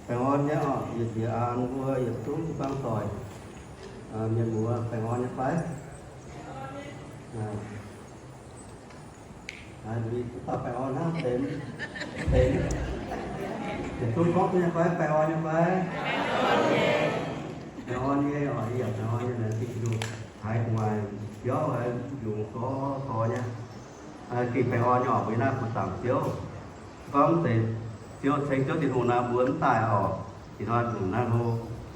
Baengh orn nyei oc, yietc nziex aan mbuo yietc zungv jiu-baang doic, mienh muoz baengh orn nyei fai? Baengh orn hnangv, benx, benx, yietc zungv gorngv duqv nyei fai? Baengh orn nyei fai? Baengh orn nyei oc, yie yaac baengh orn nyei, laengz zingh Tin-Hungh haiz gu'nguaaic biauv haiz yungz gorx gorx nyei. Gengh baengh orn nyei oc, mbuo yiem naaiv buoz-zaangc Ziouv. Gorngv deix Ziouv ceng Ziouv Tin-Hungh naaiv, mbuo mv daaih oc. Ih hnoi nyungc naaiv hlo,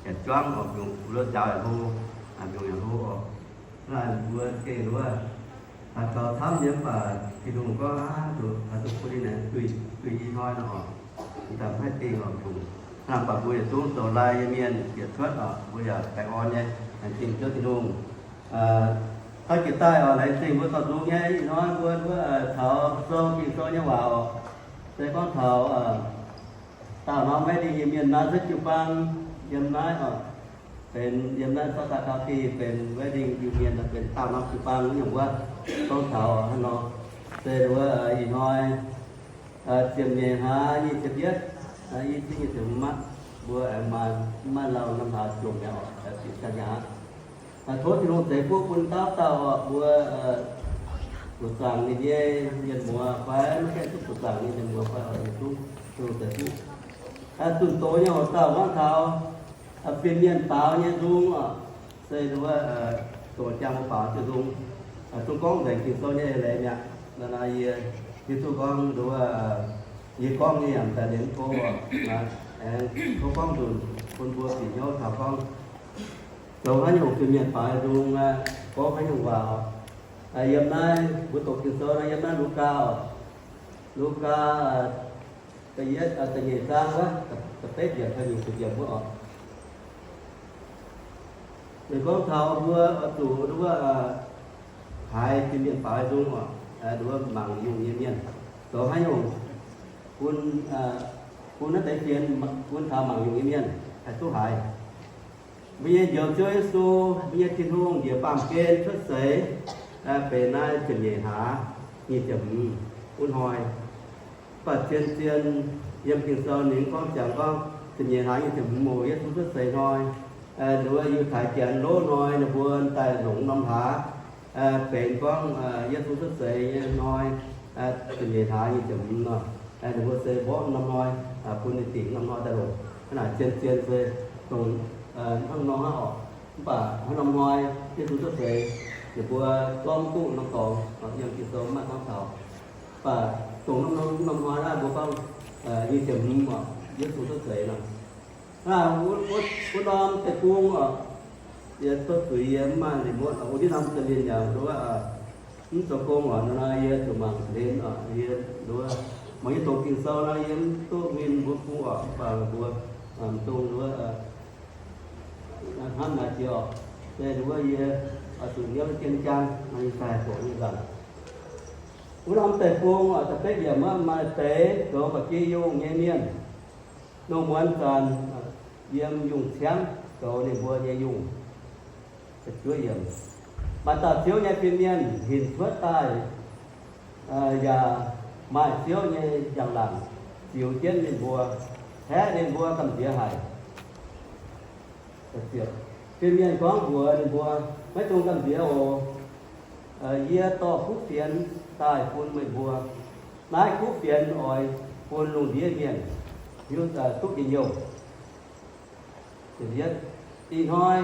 yaac juangv oc, nyungc mbuo njaaux yaac hlo, nyungc yaac hlo oc. Naaiv mbuo gengh wuov, haaix taux camv nyei mv baac Tin-Hungh gorngv aav, zuqc haaix zuqc bun ninh aengx duih, duih ih hnoi nor oc. Ih zanc mv haih dingh oc, nyungc hnangv mv baac mbuo yietc zungv zoux lai nyei mienh yietc cuotv oc, mbuo yaac baengh orn nyei, laengz zingh Ziouv Tin-Hungh. Taux jiex daaih oc, laengz zingh mbuo dorh nzung nyei. Ih hnoi mbuo, mbuo taux sou, Ging-Sou nyei waac oc, se gorngv taux daauh norm Wedding Union naaiv, se jiu-baang yiem naaiv oc, benx yiem naaiv South Dakota benx Wedding Union, benx daauh norm jiu-baang nyungc wuov. Gorngv taux hnangv nor, se wuov ih hnoi ziepc nyeic hlaax nyic ziepc yietv, i cin nyic ziepc hmz, mbuo aengx maaih, maaih lauh norm hlaax jomc mi'aqv oc, ziepc ziepc nyeic hlaax. Tov Tin-Hungh zeix fuqv bun dauh dauh oc, mbuo zuqc zaangc ninh nyei mienh muoz fai maiv gaengh duqv zuqc zaangc ninh mienh muoz fai oc, yietc zungv Tin-Hungh zeix fuqv. Zunh doz nyei hoc dauh gorngv taux fin-mienh baaux nyei nzung oc, se wuov doqc jangx mbuo baaux jienv nzung. Zungv gorngv nzengc Ging-Sou nyei eix leiz mi'aqv. Naaiv yie, yie duqv gorngv nduov, yie gorngv nyei yaac daaih liemh go oc, aengx tov gorngv nzunc bun mbuo bieqc hnyouv taux gorngv zoux haaix nyungc fin-mienh baaux nzung, gorngv haaix nyungc waac oc. Yiem naaiv mbuo doqc Ging-Sou naaiv, yiem naaiv Lugaa oc, Lugaa da'yietv, da'nyeic zaang wuov, da'betv yiemc taux nyungc ziepc yiemc wuov oc. Ninh gorngv taux mbuo oix zuqc nduov, haiz fin-mienh baaux nzung oc, nduov mangc yungh nyei mienh zoux haaix nyungc bun, bun naaiv deix fienx, bun taux mangc yungh nyei mienh haih duqv haiz. Mbuo nyei Njoux Ziouv Yesu, mbuo nyei Tin-Hungh, njiec baamh gen cuotv seix, benx naaiv ziepc nyeic hlaax nyic ziepc hmz wuov hnoi. Mv baac zien-zien yiem Ging-Sou ninh gorngv jangx gorngv ziepc nyeic hlaax nyic ziepc hmz oc, Yesu cuotv seix hnoi. Nduov Yiutai Janx lov hnoi, ninh mbuo daaih longc norm hlaax benx gorngv Yesu cuotv seix nyei hnoi, ziepc nyeic hlaax nyic ziepc hmz nor. Ninh mbuo se mborqv norm hnoi, bun ninh dingc norm hnoi daaih longc. Hnangv naaic zien-zien se dongh hnangv nor hnangv oc. Mv baac hnangv norm hnoi Yesu cuotv seix, ninh mbuo gorngv duqv norm dorngx, yiem Ging-Sou maaih gorngv taux. Mv baac dongh norm, norm hnoi naaiv mbuo gorngv nyic ziepc hmz oc, Yesu cuotv seix nor. Naaiv wuov norm deic-bung oc, yie cuotv zuiz yie mv maaih remote oc, wuov norm za'lin yaac nduov, mv zoux gong oc, nor yie zuqc mangc za'lin oc, yie nduov, mangc yie doqc Ging-Sou nor yie mv duqv win mbuo bung oc, mv baac mbuo mv dungx nduov hnamv naaic jiex oc. Se nduov yie oix zuqc hnyouv jienv jangv, nor yie daaih doqc nyei nzangc. Wuov norm deic-bung oc, da'betv yiemc wuov, maaih deix zoux ba'gi yungh nyei mienh, lungh muonz zanc yiem yungh ciangv zoux ninh mbuo nyei yungh. Maaih dauh Ziouv nyei fin-mienh hinc cuotv daaih, yaac maaih Ziouv nyei njang-laangc ziux jienv ninh mbuo, haeqv ninh mbuo gamh nziex haic. Fin-mienh gorngv mbuox ninh mbuo, maiv dungx gamh nziex oc. Yie dorh kuv fienx daaih bun meih mbuo. Naaiv kuv fienx oix bun lungh ndiev mienh hiuv duqv njien-youh. Ih hnoi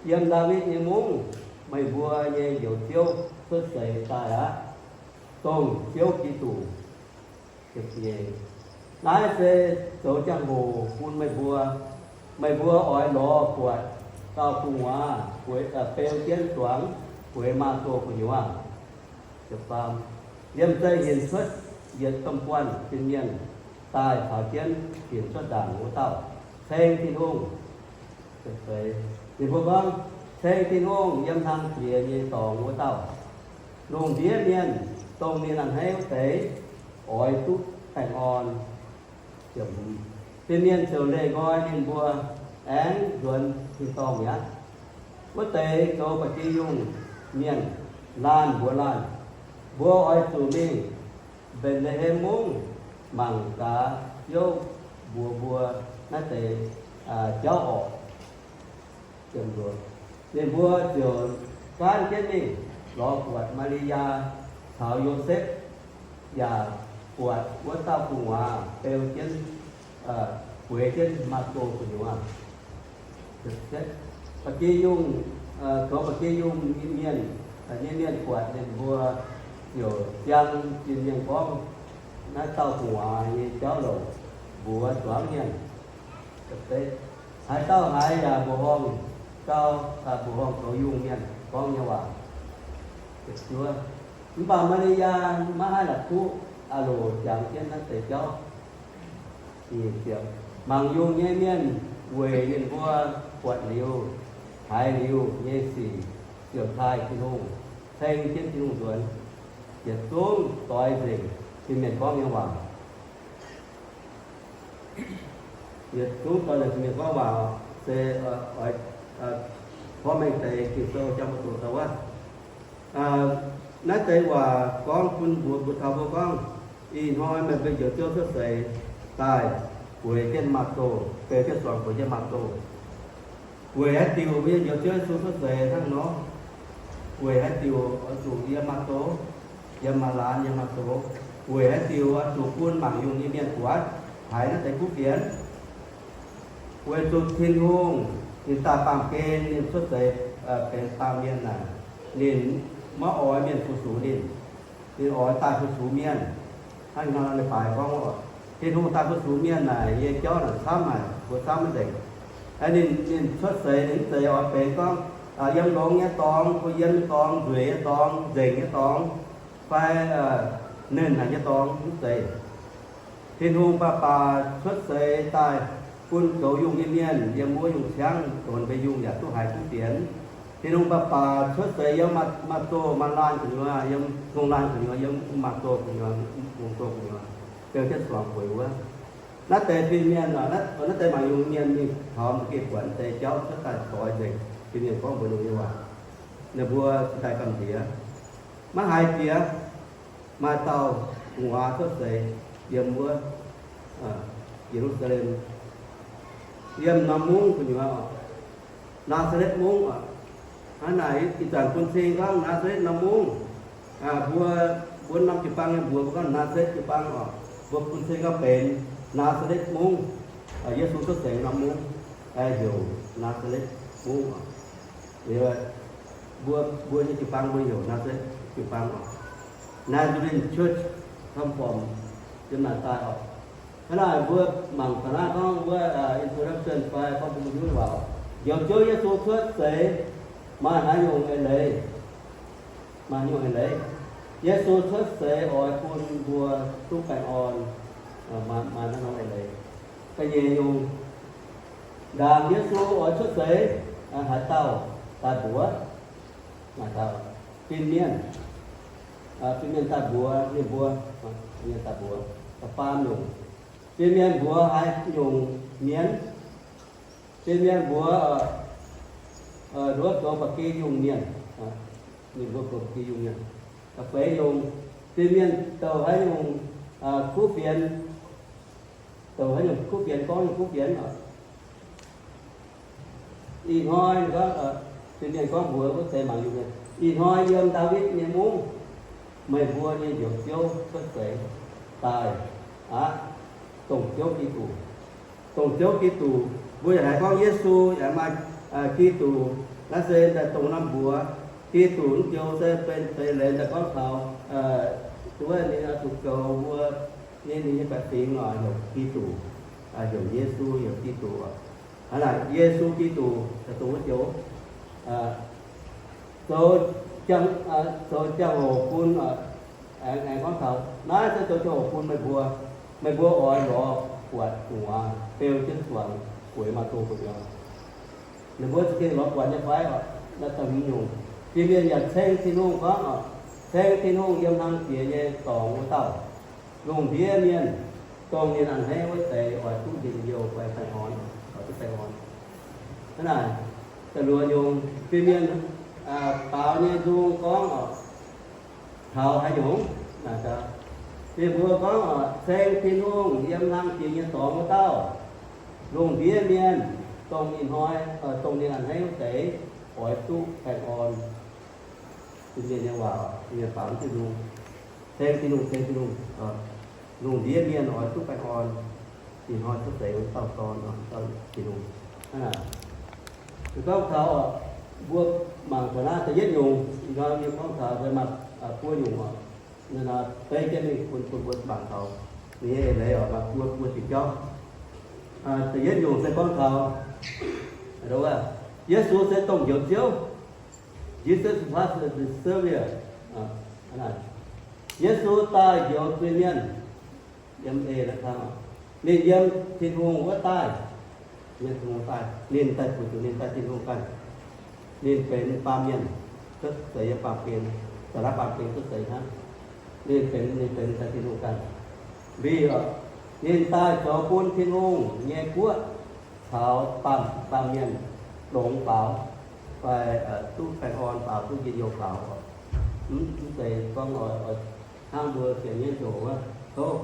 yiem Ndaawitv nyei mungv, meih mbuo nyei Njoux Ziouv cuotv seix daaih aqv, dongh Ziouv Giduc. Naaiv se zoux jangx-hoc bun meih mbuo. Meih mbuo oix lorz buatc dauh gu'nguaaz beu jienv zuangx, bueix maaz-zoh gu'nyuoz. Liemh zeih hinc cuotv yietc domh buanh fin-mienh daaih caux jienv hinc cuotv ndaangc wuov dauh ceng Tin-Hungh. Ninh mbuo gorngv, ceng Tin-Hungh yiem hlang jiex nyei dorngx wuov dauh. Lungh ndiev mienh dongh ninh a'hneiv wuov deix oix duqv baengh orn. Fin-mienh ziouc leih nqoi ninh mbuo, aengx nzuonx tin-dorngh mi'aqv. Wuov deix zoux ba'gi yungh mienh laanh mbuox laanh, mbuo oix zuqc mingh Mbetc^le^hem Mungv mangc gaax Ziouv mbuox mbuo naaiv deix jauv orqc. Ninh mbuo ziouc gaanv jienv mingh lorz buatc Maa^li^yaa caux Yosepv, yaac buatc wuov dauh gu'nguaaz beu jienv, bueix jienv maaz-zoh gu'nyuoz. Ba'gi yungh, goux ba'gi yungh mienh, nyei mienh buatc ninh mbuo ziouc ziang zinh mienh gorngv, naaiv dauh gu'nguaaz nyei jauv louc mbuox zuangx mienh. Haaix dauh haiz yaac mbuoqc horngh gau, mbuoqc horngh goux yungh mienh gorngv nyei waac. Mv baac Maa^li^yaa maiv haih la'kuqv aah loc jangx jienv naaiv deix jauv. Mangc yungh nyei mienh weic ninh mbuo buatc liuz, haiz liuz nyei sic ziouc taaih Tin-Hungh, ceng jienv Tin-Hungh nzuonx, yietc zungv doix nzengc fin-mienh gorngv nyei waac. Yietc zungv doix nzengc fin-mienh gorngv waac se oix porv mengh deix Ging-Sou jangx mbuo doqc daaih wuov. Naaiv deix waac gorngv bun mbuo, mbuo taux mbuo gorngv, ih hnoi meih mbuo Njoux Ziouv cuotv seix daaih bueix jienv maaz-zoh, beu jienv suangx bueix jienv maaz-zoh. Weic haaix diuc mbuo nyei Njoux Ziouv Yesu cuotv seix hnangv nor? Weic haaix diuc oix zuqc yiem maaz-zoh, yiem maaz-laanh, yiem maaz-zoh? Weic haaix diuc oix zuqc bun mangc yungh nyei mienh buatc haiz naaiv deix kuv fienx? Weic zuqc Tin-Hungh ninh daaih baamh gen, ninh cuotv seix benx baamh mienh naaic, ninh maiv oix mienh fu-sux ninh. Ninh oix daaih fu-sux mienh. Hnangv nor ninh baaix gorngv, Tin-Hungh daaih fu-sux mienh naaic, yie jauv naaic camv haic, mbuo camv maiv nzengc. Ninh, ninh cuotv seix, ninh mv zeiz oix benx gorngv yiem longx nyei dorngx, mbuo yiem nyei dorngx, nzueic nyei dorngx, nzengc nyei dorngx, fai nernh haic nyei dorngx, mv zeiz. Tin-Hungh baac baac cuotv seix daaih bun goux yungh nyei mienh yiem wuov yungh ciangv donx mbuo yungh yaac duqv haiz kuv fienx. Tin-Hungh baac baac cuotv seix yiem maaz-zoh, maaz-laanh gu'nyuoz, yiem zong laanh gu'nyuoz, yiem maaz-zoh gu'nyuoz, mungz-zoh gu'nyuoz, beu jienv suangx bueix wuov. Naaiv deix fin-mienh, naaiv deix mangc yungh mienh mingh taux mbuo geh buatc deix jauv cuotv daaih doix nzengc fin-mienh gorngv mbuox ninh nyei waac. Ninh mbuo cingx daaih gamh nziex. Maiv haiz jiex, maaih dauh gu'nguaaz cuotv seix yiem wuov Ye^lu^saa^lem, yiem norm mungv gu'nyuoz, Naa^saa^letv Mungv oc. Hnangv naaic ih zanc bun cing gorngv Naa^saa^letv norm mungv. Mbuo, mbuo norm jiu-baang nyei mbuox mbuo gorngv Naa^saa^letv jiu-baang oc. Mbuo bun cing gorngv benx Naa^saa^letv Mungv. Yesu cuotv seix norm mungv heuc Naa^saa^letv Mungv oc. Mbuo, mbuo nyei jiu-baang mbuo heuc Naa^saa^letv jiu-baang oc. Nazarene Church come from yiem naaic daaih oc. Hnangv naaic mbuo mangc gaax naaiv gorngv wuov introduction fai gorngv bun mbuo hiuv waac. Njoux Ziouv Yesu cuotv seix maaih haaix nyungc eix leiz? Maaih haaix nyungc eix leiz? Yesu cuotv seix oix bun mbuo duqv baengh orn. Maaih haaix nyungc eix leiz? Da'nyeic nyungc, ndaangc Yesu oix cuotv seix, haaix dauh daaih mbuox? Maaih dauh, fin-mienh. Fin-mienh daaih mbuox ninh mbuo. Fin-mienh daaih mbuox. Da'faam nyungc, fin-mienh mbuox haaix nyungc mienh? Fin-mienh mbuox nduov goux ba'gi yungh mienh. Ninh mbuo goux ba'gi yungh mienh. Da'feix nyungc, fin-mienh douc haaix nyungc kuv fienx, douc haaix nyungc kuv fienx, gorngv nyungc kuv fienx oc. Ih hnoi, fin-mienh gorngv mbuox wuov deix mangc yungh mienh, ih hnoi yiem Ndaawitv nyei mungv, meih mbuo nyei Njoux Ziouv cuotv seix daaih aqv, dongh Ziouv Giduc. Dongh Ziouv Giduc, mbuo yaac haiz gorngv Yesu yaac maaih Giduc. Naaiv se daaih dongh norm mbuox Giduc wuov joux se benx deix leiz daaih gorngv taux wuov ninh oix zuqc goux mbuo nyei, ninh nyei baeqc fingx oc, heuc Giduc, heuc Yesu, heuc Giduc. Hnangv naaic Yesu Giduc daaih dongh wuov joux zoux ziangh, zoux ziangh hoc bun, aengx gorngv taux naaiv se zoux ziangh hoc bun meih mbuo, meih mbuo oix lorz buatc gu'nguaaz beu jienv zuangx bueix maaz-zoh gu'nyuoz. Ninh mbuo za'gengh lorz buatc nyei fai oc? Naaiv da'hmz nyungc, fin-mienh yaac ceng Tin-Hungh gorngv oc, ceng Tin-Hungh yiem hlang jiex nyei dorngx wuov dauh, lungh ndiev mienh, dongh ninh a'hneiv wuov deix oix duqv njien-youh fai baengh orn, oix duqv baengh orn. Hnangv naaic, da'luoqc nyungc, fin-mienh baaux nyei nzung gorngv oc, taux haaix nyungc? Naaic, ninh mbuo gorngv oc, ceng Tin-Hungh yiem hlang jiex nyei dorngx wuov dauh. Lungh ndiev mienh, dongh ih hnoi, dongh ninh a'hneiv wuov deix, oix duqv baengh orn. Bun mienh nyei waac, mienh baac mv Tin-Hungh, ceng Tin-Hungh, ceng Tin-Hungh. Lungh ndiev mienh oix duqv baengh orn. Ih hnoi cuotv seix wuov dauh dorn, dauh Tin-Hungh. Hnangv naaic, gorngv taux mbuo mangc taux naaiv da'yietv nyungc, ih hnoi mienh gorngv taux maaih buo nyungc oc. Naaiv beiv jienv mingh bun, bun mbuo mangc taux ninh nyei eix leiz oc, maaih buo, buo diuc jauv. Da'yietv nyungc se gorngv taux Yesu se dongh Njoux Ziouv. Jesus was the Savior. Yesu daaih njoux zuiz-mienh. Yiem eix leiz, ninh yiem Tin-Hungh wuov daaih, yiem Tin-Hungh daaih, ninh daaih zuqc ninh daaih Tin-Hungh ganh. Ninh benx baamh mienh, cuotv seix yiem baamh gen, daaih naaiv baamh gen cuotv seix hnangv. Ninh benx, ninh benx daaih Tin-Hungh ganh. Mv baac ninh daaih zoux bun Tin-Hungh nyei guoqv caux baamh, baamh mienh longx faaux, fai duqv baengh orn faaux, duqv njien-youh faaux. Mv, mv zeiz gorngv oix hnangv mbuo sienx nyei ndoqc wuov, tov.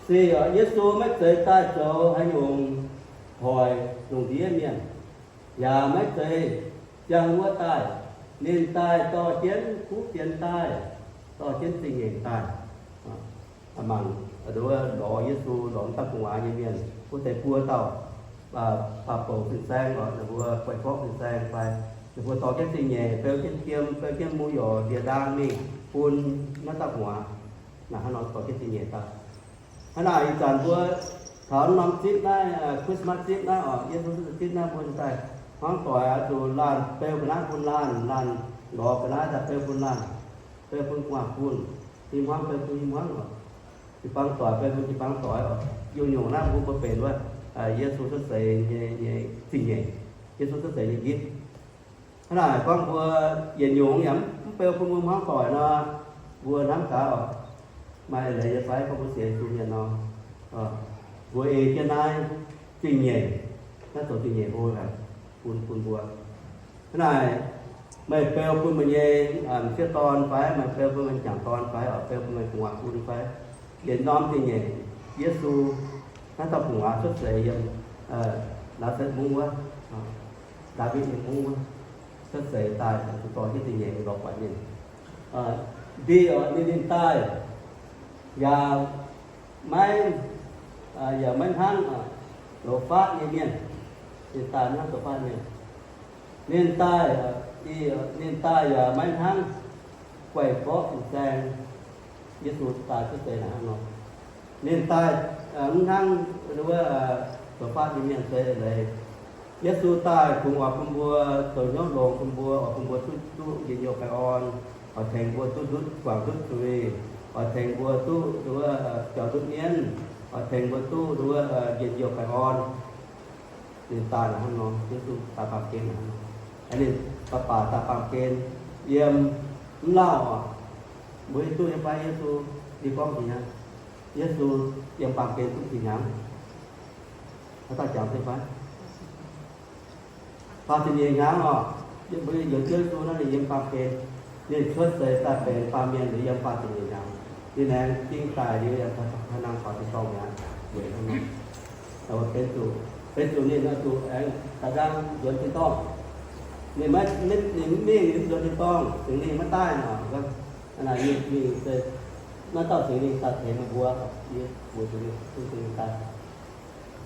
Se Yesu maiv zeiz daaih zoux haaix nyungc hoic lungh ndiev mienh, yaac maiv zeiz ziangh wuov daaih. Ninh daaih dorh jienv kuv fienx daaih, dorh jienv zingh nyeic daaih. Mangc, lorz Yesu, lorz dauh gu'nguaaz nyei mienh wuov deix buo dauh, baac bouc fin-saeng, ninh mbuo guaix gorqv fin-saeng fai ninh mbuo dorh jienv zingh nyeic, beu jienv jiem, beu jienv mu yoc ndie-ndaang mingh bun naaiv dauh gu'nguaaz. Naaic hnangv nor dorh jienv zingh nyeic daaih. Hnangv naaic ih zanc mbuo taux norm zipv naaiv, Christmas zipv naaiv oc, Yesu zipv naaiv mbuo daaih hmuangv doic oix zuqc laanh beu ga'naaiv bun laanh, laanh lorz ga'naaiv daaih beu bun laanh, beu bun gu'nguaaz-fun, i hmuangv beu bun i hmuangv oc, jiu-baang doic beu bun jiu-baang doic oc. Yiuh nyungc naaiv mbuo mbuo benx wuov Yesu cuotv seix nyei, nyei zingh nyeic, Yesu cuotv seix nyei nqipv. Hnangv naaic gorngv mbuo yietc nyungc yaac mv beu bun mbuo hmuangv doic nor, mbuo hnamv gaax oc, maaih eix leiz nyei fai gorngv mbuo sienx Yesu mienh nor, mbuo ei jienv naaiv zingh nyeic, naaiv zoux zingh nyeic hlo haic bun, bun mbuo. Hnangv naaic, meih beu bun meih nyei m'sieqv dorn fai, meih beu bun meih m'jangc dorn fai, oix beu bun meih gu'nguaaz-fun fai, yietc norm zingh nyeic, Yesu, naaiv dauh gu'nguaaz cuotv seix yiem Laa^saa^letv Mungv wuov, Ndaawitv nyei mungv wuov, cuotv seix daaih zuqc dorh jienv zingh nyeic lorz buatc ninh. Ndie ninh, ninh daaih yaac maiv, yaac maiv hnangv zoux faatv nyei mienh. Ninh daaih maiv hnangv zoux faatv mienh. Ninh daaih, ninh daaih yaac maiv hnangv guaix gorqv fin-saeng. Yesu daaih cuotv seix naaic hnangv nor. Ninh daaih mv hnangv wuov zoux faatv nyei mienh se leiz. Yesu daaih kungx oix bun mbuo zoux hnyouv longx bun mbuo, oix bun mbuo duqv, duqv njien-youh baengh orn, oix tengx mbuo duqv ndutv guangc ndutv zuiz, oix tengx mbuo duqv wuov biaux ndutv mienv, oix tengx mbuo duqv wuov njien-youh baengh orn. Ninh daaih naaic hnangv nor, Yesu daaih baamh gen naaic hnangv nor. Ninh baac baac daaih baamh gen yiem mv lauh oc. Mbuo hiuv duqv nyei fai Yesu, yie gorngv jiex nyei, Yesu yiem baamh gen duqv zinh hnyangx. Haaix dauh jangx se fai? Faah ziepc nyeic hnyangx oc. Mbuo njoux Ziouv Yesu naaiv ninh yiem baamh gen. Ninh cuotv seix daaih benx baamh mienh liuz yiem faah ziepc nyeic hnyangx. Ninh aengx ding daic liuz yaac taux nangh faaux tin-dorngh mi'aqv. Weic hnangv nor, benx zuqc, benx zuqc ninh oix zuqc aengx daaih nqaang nzuonx tin-dorngh. Ninh maiv, ninh mv mingh, ninh mv nzuonx tin-dorngh, Singx Lingh maiv daaih nor. Naaiv dauh Singx Lingh daaih tengx meih mbuo, yie mbuox zuqc ninh, Singx Lingh daaih.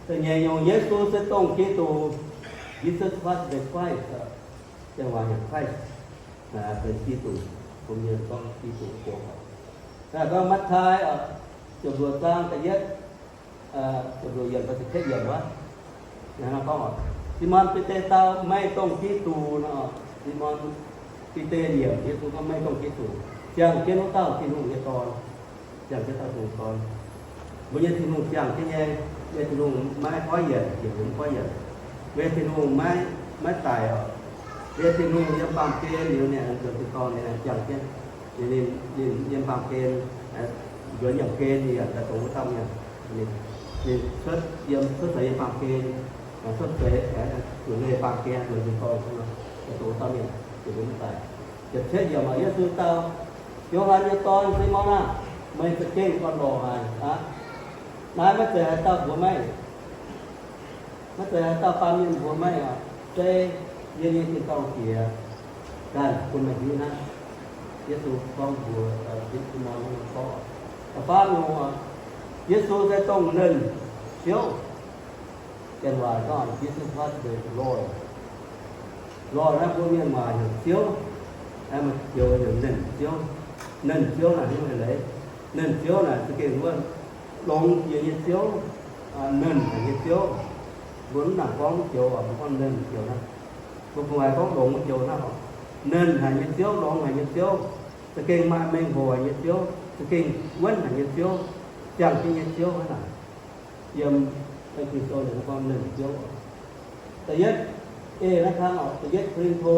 Da'nyeic nyungc, Yesu se dongh Giduc. Jesus Christ, the Christ, the one, the Christ, benx Giduc. Bun mienh gorngv Giduc, gorngv Matv^taai ziepc luoqc zaang da'yietv, ziepc luoqc yiemc, da'cietv yiemc wuov, gorngv, Simon Bide dau, Meih dongh Giduc nor. Simon Bide nyiemc Yesu gorngv, Meih dongh Giduc, ziangh jienv wuov dauh Tin-Hungh nyei Dorn. Ziangh jienv dauh Tin-Hungh Dorn. Mbuo nyei Tin-Hungh ziangh jienv nyei. Mbuo nyei Tin-Hungh maiv goiv yienc, yienc mv goiv yienc. Mbuo nyei Tin-Hungh maiv, maiv daic oc. Mbuo nyei Tin-Hungh yiem baamh gen liuz, ninh nzuonx tin-dorngh, ninh ziangh jienv. Ninh, ninh yiem baamh gen, nzuonx yiemc gen, ninh yaac daaih dongh wuov dauh mienh. Ninh cuotv yiem, cuotv seix yiem baamh gen, cuotv seix, zuqc leih baamh gen nzuonx tin-dorngh, dongh wuov dauh mienh, zuqc mv daic. Ziepc cietv yiemc, Yesu dau, Yo^han nyei dorn, Simon aah! Meih za'gengh gorn-lorqc haic aqv. Naaiv maiv zeiz haaix dauh mbuox meih. Maiv zeiz haaix dauh baamh mienh mbuox meih oc, se yie nyei tin-dorngh Diex ganh bun meih hiuv hnangv. Yesu gorngv mbuox Ti^mo^ni gorngv, da'faam nyungc oc, Yesu se dongh nernh Ziouv. Janx waac gorngv Jesus Christ the Lord. Lord naaiv mbuo mienh waac heuc Ziouv, maaih joux heuc nernh Ziouv. Nernh Ziouv naaic hiuv haic leiz. Nernh Ziouv naaic za'gengh wuov longx jiex nyei Ziouv, nernh haic nyei Ziouv. Mbuo mv nangc gorngv joux oc, mbuo gorngv nernh joux hnangv. Mbuo gu'nguaaic gorngv longx joux hnangv oc. Nernh haic nyei Ziouv, longx haic nyei Ziouv, za'gengh maaih mengh hoc haic nyei Ziouv, za'gengh wuonv haic nyei Ziouv, ziangh jienv nyei Ziouv hnangv naaic. Yiem Ging-Sou ninh gorngv nernh Ziouv oc. Da'yietv, ei naaiv kang oc, da'yietv Ko^lin^to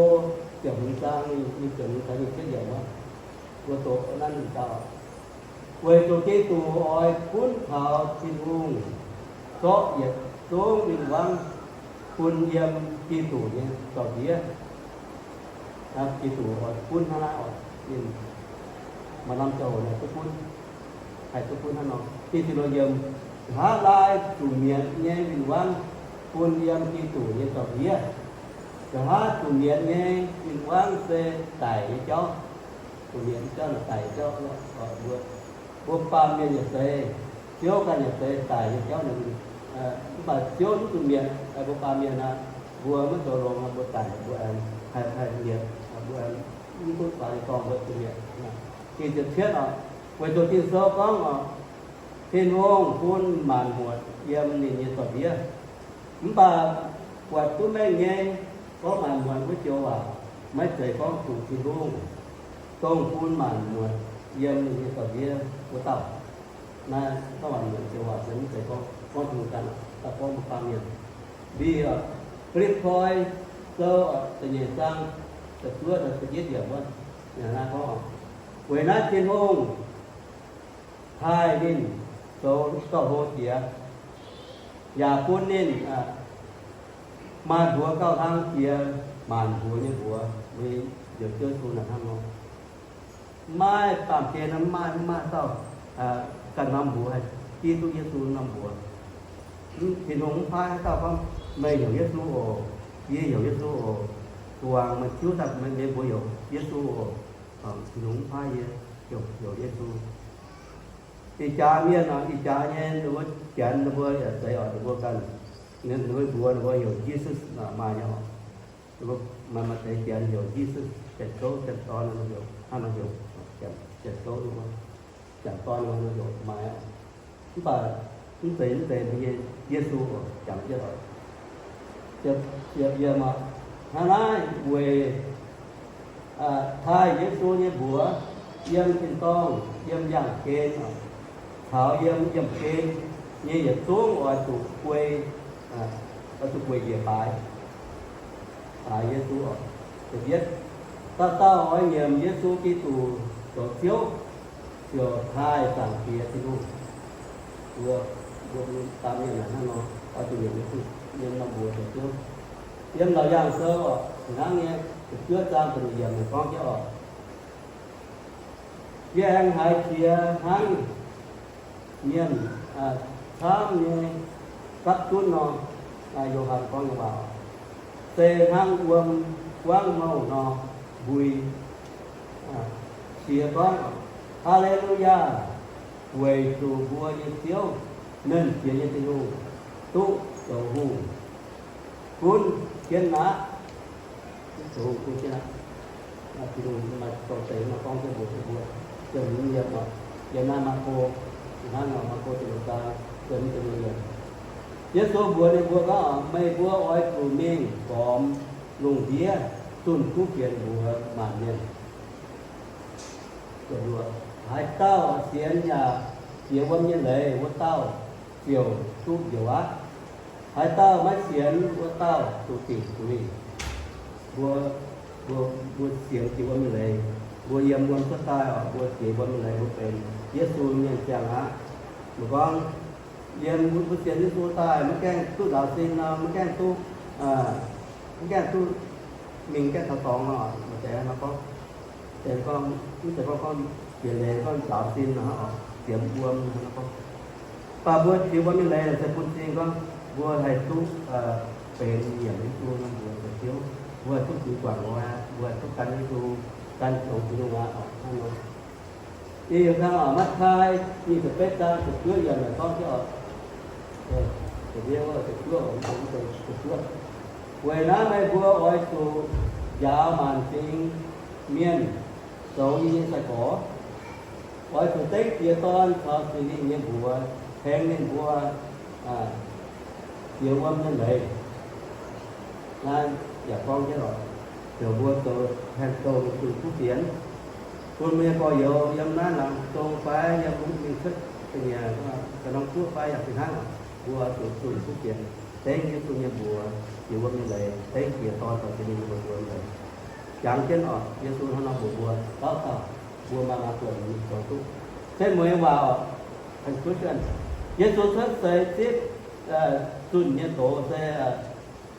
ziepc hmz zaang nyei ziepc hmz caux nyic ziepc yiemc wuov, mbuo doqc naaiv ninh dau, weic zuqc Giduc oix gunv taux Tin-Hungh zorqv yietc zungv win-wangv bun yiem Giduc nyei zaux-ndiev. Giduc oix gunv hnangv naaiv oc, ninh maaih norm ziangh hoc naaic duqv gunv, haih duqv gunv hnangv nor. Ging-Sou yiem, nqa'haav laai zuqc mietc nyei win-wangv bun yiem Giduc nyei zaux-ndiev. Nqa'haav zuqc mietc nyei win-wangv se daic nyei jauv. Zuqc mietc nyei jauv naaic daic nyei jauv. Mbuo, mbuo baamh mienh yaac zeiz, Ziouv ganh yaac zeiz daic nyei jauv naaic. Mv baac Ziouv mv zuqc mietc mbuo baamh mienh aqv. Mbuo maiv zoux longx, mbuo daic, mbuo aengx haih, haih mietc, mbuo aengx mv duqv faaux ninh dorngh mbuo zuqc mietc. Ging-Sou cietv oc, weic zuqc Ging-Sou gorngv oc, Tin-Hungh bun maanc muotc yiem ninh nyei zaux-ndiev. Mv baac buatc duqv mengh nyei gorngv maanc muotc wuov joux waac, maiv zeiz gorngv zuqc Tin-Hungh, dongh bun maanc muotc yiem ninh nyei zaux-ndiev wuov dauh. Naaiv gorngv maanc muotc joux waac se mv zeiz gorngv, gorngv Tin-Hungh ganh, daaih gorngv mbuo baamh mienh. Mbic oc, Fi^lipv^poi Sou da'nyeic zaang da'juov, da'juov yiemc wuov, naaiv gorngv, weic naaiv Tin-Hungh taaih ninh zoux gauh hlo jiex, yaac bun ninh maaih mbuox gauh hlang jiex maanc mbuox nyei mbuox, mbuo heuc Ziouv Yesu naaic hnangv nor. Maiv baamh gen maiv maaih, maiv maaih dauh ganh norm mbuox haih giv duqv Yesu norm mbuox. Tin-Hungh mv paaiv haaix dauh gorngv, meih heuc Yesu oc, yie heuc Yesu oc, guangc meih tiuv daaih meih mbuox heuc Yesu oc. Tin-Hungh mv paaiv yie heuc, heuc Yesu. Ih jaax mienh oc, ih jaax nyei ninh mbuo Janx ninh mbuo yaac zeiz oc, ninh mbuo ganh, ninh mbuo mbuox ninh mbuo heuc Jesus maaih nyei oc. Maaih, maaih deix Janx heuc Jesus, Janx-Gouv, Janx-Dorn, hnangv nor heuc, Janx-Gouv, Janx-Dorn heuc maaih. Mv baac mv zeiz, mv zeiz mbuo nyei Yesu oc, jangx jienv oc. Yiem, yiem, hnangv naaiv weic taaih Yesu nyei mbuox yiem tin-dorngh, yiem yaangh gen, caux yiem yiemh gen nyei yietc zungv oix zuqc guei, oix zuqc gueic njiec baaix, baaix Yesu oc. Da'yietv, dauh dauh oix nyiemc Yesu Giduc zoux Ziouv, ziouc taaih Zaangc Diex Tin-Hungh. Mbuo, mbuo baamh mienh naaic hnangv nor, oix zuqc nyiemc Yesu, nyiemc norm mbuox zoux Ziouv. Yiem Laauc Yaangh Sou oc, hnangv nyei, da'juov zaang da'nyeic yiemc naaic gorngv jienv oc, yie aengx haiz qiex hnangv mienh camv nyei gapv zunv nor, Yo^han gorngv nyei waac, se hnangv wuom buangv mouh nor mbui. Qiex gorngv, Haa^le^lu^yaa! Weic zuqc mbuo nyei Ziouv, Nernh Jiex nyei Tin-Hungh, duqv zoux hungh gunv jienv aqv. Duqv zoux hungh gunv jienv aqv. Tin-Hungh maaih dorh deix nor gorngv jienv mbuox mbuo, yiem naaiv Maako, hnangv nor Maako ziepc luoqc zaang, Yesu mbuox ninh mbuo gorngv, meih mbuo oix zuqc mingh gormx lungh ndiev zunh kuv fienx mbuox maanc mienh. Haaix dauh sienx yaac jiex wuom nyei leiz, wuov dauh ziouc duqv njoux aqv. Haaix dauh maiv sienx, wuov dauh zuqc dingc zuiz. Mbuo, mbuo, mbuo sienx jiex wuom nyei leiz, mbuo yiem wuom cuotv daaih oc, mbuo jiex wuom nyei leiz, mbuo benx Yesu mienh ziangh aqv. Mbuo gorngv, yiem mbuo sienx Yesu daaih maiv gaengh duqv nzaaux sin nor, maiv gaengh duqv, maiv gaengh duqv mingh gaengh taux dorngx nor, maaih deix nor gorngv, deix gorngv, mv zeiz gorngv, gorngv jiex leiz gorngv nzaaux sin nor, ziemx wuom nor gorngv. Mv baac mbuo jiex wuom nyei leiz se bun cing gorngv, Mbuo haih duqv benx nyiemc Yesu nor, mbuo zoux Ziouv, mbuo haih duqv zuiz guangc nor aqv. Mbuo haih duqv gan Yesu, gan zoux Tin-Hungh aqv. Hnangv nor, ih hnangv Matv^tai nyic ziepc betv zaang ziepc juov yiemc naaic gorngv jienv oc. Weic naaiv meih mbuo oix zuqc njaaux maanc fingx mienh zoux yie nyei sai-gorx. Oix zuqc dengv Diex, Dorn caux Singx Lingh nyei mbuox tengx ninh mbuo jiex wuom nyei leiz. Naaiv yaac gorngv jienv oc, heuc mbuo zoux haengh douh mingh zunh kuv fienx, bun mbuo nyei gorx-youz yiem naaiv laangz zong fai yiem mingh cuotv ga'nyiec ga'norm guoqv fai yaac fih hnangv, mbuo zuqc zunh kuv fienx, dengv Yesu nyei mbuox jiex wuom nyei leiz, dengv Diex, Dorn caux Singx Lingh nyei mbuox jiex wuom nyei leiz. Jangx jienv oc, Yesu hnangv nor mbuox mbuo dauh dauh, mbuo maaih maaih buonc mingh zoux duqv. Setv mueiz nyei waac oc, Yesu cuotv seix zipv zunh nyei doz se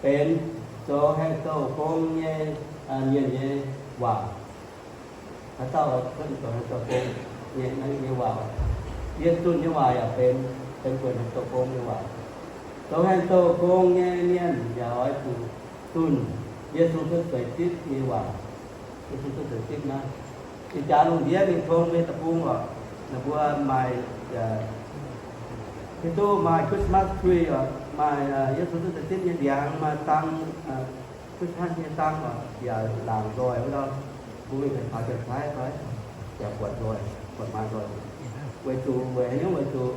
benx zoux haengh douh gong nyei mienh nyei waac. Haaix dauh cuotv zoux haengh douh gong nyei, nyei waac, yie zunh nyei waac yaac benx, benx buonc haengh douh gong nyei waac. Zoux haengh douh gong nyei mienh yaac oix zuqc zunh Yesu cuotv seix zipv nyei waac. Yesu cuotv seix zipv naaiv, ih jaax lungh ndiev mingh tong mbuo nyei deic-bung oc, ninh mbuo maaih, hiuv duqv maaih Christmas tree oc, maaih Yesu cuotv seix zipv nyei ndiangx, maaih dang, Christmas nyei dang oc, yaac laangc nzoih wuov ndau. Mbuo mingh taux Janx-Taiv fai yaac buatc nzoih, buatc maaih nzoih. Weic zuqc, weic haaix nyungc? Weic zuqc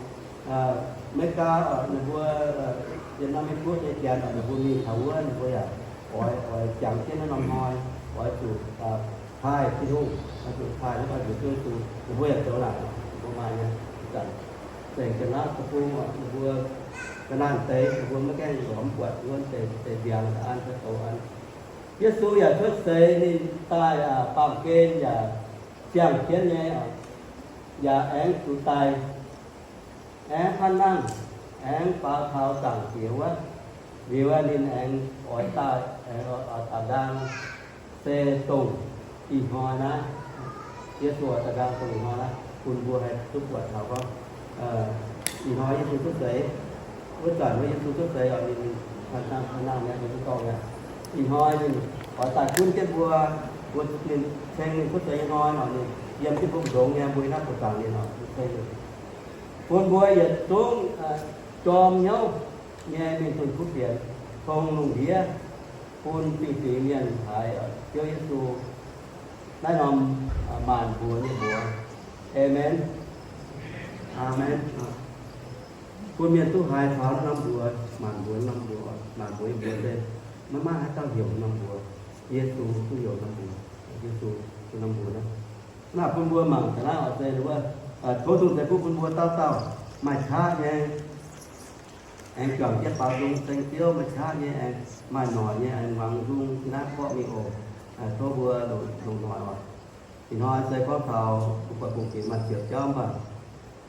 America oc, ninh mbuo, yiem naaiv Meiv Guoqv nyei janx oc, ninh mbuo mingh taux wuov ninh mbuo yaac oix, oix jangx jienv naaiv norm hnoi, oix zuqc taaih Tin-Hungh, oix zuqc taaih naaiv oix njiec Ziouv Yesu. Ninh mbuo yaac zoux naaic, ninh mbuo maaih nyei. Ih zanc zengc Janx-Laauv deic-bung oc, ninh mbuo ga'naanh deix, ninh mbuo maiv gaengh lorz mv buatc wuov deix, deix ndiangx an, deix douz an. Yesu yaac cuotv seix ninh daaih baamh gen yaac ziangh jienv nyei, yaac aengx zuqc daic, aengx hnangv nangh, aengx faaux taux Zaangc Diex wuov. Liuz ninh aengx oix daaih, aengx oix daaih ndaang, se dongh ih hnoi naaiv. Yesu oix daaih ndaang dongh ih hnoi naaiv bun mbuo haih duqv buatc taux gorngv ih hnoi Yesu cuotv seix. Wuov zanc wuov Yesu cuotv seix oc, ninh hnangv nangh nyei, ninh duqv dorngh nyei. Ih hnoi ninh oix daaih gunv jienv mbuo, mbuo ninh ceng ninh cuotv seix nyei hnoi nor, ninh yiem jienv mbuo mbu'ndongx nyei, mbuo yiem naaiv buoz-zaangc ninh oc, ninh ceng ninh, bun mbuo yietc zungv jorm hnyouv nyei mingh zunh kuv fienx, tong lungh ndiev, bun diuh dingx mienh haiz Ziouv Yesu naaiv norm maanc mbuox nyei mbuox. Aamen. Aamen. Bun mienh duqv haiz taux naaiv norm mbuox, maanc mbuox norm mbuox, maanc mbuox nyei mbuox se maiv maaih haaix dauh heuc norm mbuox. Yesu duqv heuc norm mbuox. Yesu duqv norm mbuox naaiv. Naaiv bun mbuo mangc gaax naaiv oc, se wuov, tov Tin-Hungh ceix fuqv bun mbuo dauh dauh maaih qaqv nyei, aengx juangc jienv baaux nzung ceng Ziouv, maaih qaqv nyei aengx maaih noic nyei aengx muangx nzung naaiv borqv mingh oc. Tov mbuo longc noic oc. Ih hnoi se gorngv taux mbuo buatc bungx ginx maaih ziepc jauv mv baac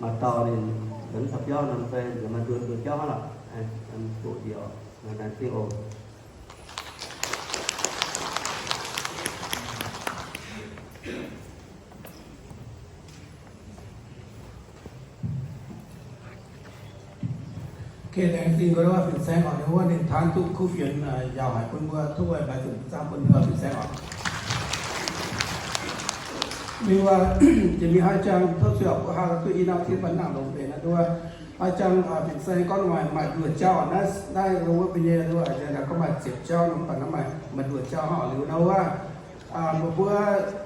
maaih dauh ninh nzuonx taux biauv nor se maaih nduov nduov jauv hnangv lorqc. Doqc njiec oc, laengz zingh oc. Ok, laengz zingh wuov fin-saeng oc, ninh wuov ninh taanv duqv kuv fienx njaaux haic bun mbuo, tov mbuo baix nzunc zaangv bun ninh fin-saeng oc. Mingh wuov, jiex mingh haaix jangx tov sueih oc, mbuo haa duqv i norm tin banh nangh longx mbenc naaiv nduov. Haaix jangx fin-saeng gorngv maaih, maaih nduoh jauv oc, naaiv, naaiv wuov mbuo nyei nduov, gorngv maaih ziepc jauv nor, mv baac naaiv maaih, maaih nduoh jauv hnangv oc. Liuz nor wuov, mbuo, mbuo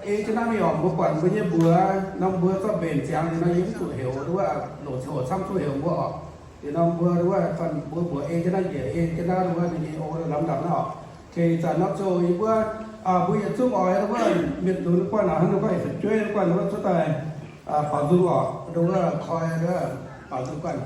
ei jienv naaiv mingh oc, mbuo buatc mbuo nyei mbuox norm mbuo zorqv mbenc ziangx liuz nor, yie mv zuqc heuc nduov, longc ziangh hoc camv zuqc heuc mbuo oc. Liuz nor mbuo nduov, mbuo mbuox ei jienv naaiv njiec, ei jienv naaiv nduov ninh nyei o lamh ndapc naaiv oc. Ok, ih zanc nor zoh yie mbuo, mbuo yietc zungv oix nduov mienh lunx guanh aqv, hnangv nduov gorngv eix fu'jueiv guanh nduov cuotv daaih baaux nzung oc, nduov koi nduov baaux nzung guanh.